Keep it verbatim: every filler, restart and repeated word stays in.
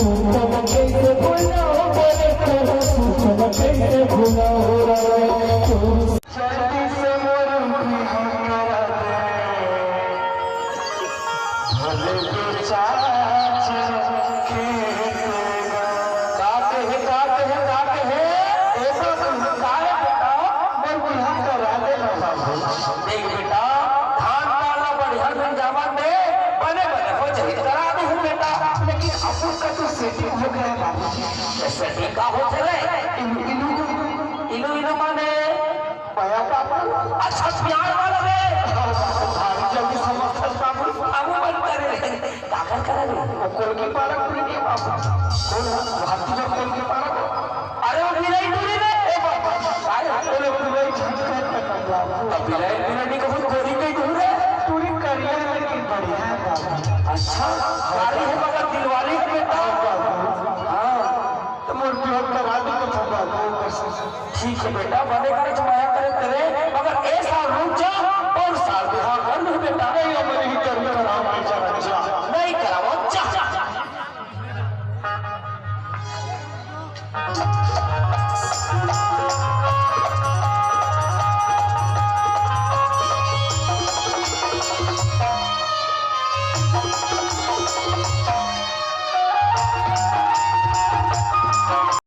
जल्दी से मोर बिहाव करा दे। भले दो चार खेत में। का कहे, का कहे, का कहे? ए बाबू, का है बेटा? मोर बिहाव करा दे ना बाबू। देख बेटा, धान पान ला बढ़िया ढंग जावन दे, बने बने हो जाही, करा देहूं बेटा। लेकिन अपुन का तो setting हो गया है बाबू। तो setting का होथे रे? इलू, इलू, इलू, इलू माने? पया पापड़। अच्छा, प्यार वाला रे। भारी जल्दी समझ कर बाबू। बाबू बन करे रे। काकर करा रे? वो कोलकी पारक भी नहीं बाबू। कौन है? भारती में कोलकी पारक। अरे वो बिलाई टूरी रे। ए बाबू। अरे बोले बिलाई झंझट कर बाबू। अब बिलाई, बिलाई नहीं कहूँ, गोरी कहीं दूर है। टूरी करिया है लेकिन बढ़िया है बाबू। अच्छा, कारी है मगर दिलवाली है बेटा। हाँ बाबू। हाँ। तो मोर बिहाव करा दे तो बाबू। ठीक है बेटा, बने करे तो मया करे करे, मगर ए साल रुक जा, अउ साल बिहाव कर लू बेटा। नहीं, अब नहीं करूँ, कराओ, नहीं कराओ, जा। नहीं कराओ, जा, जा, जा।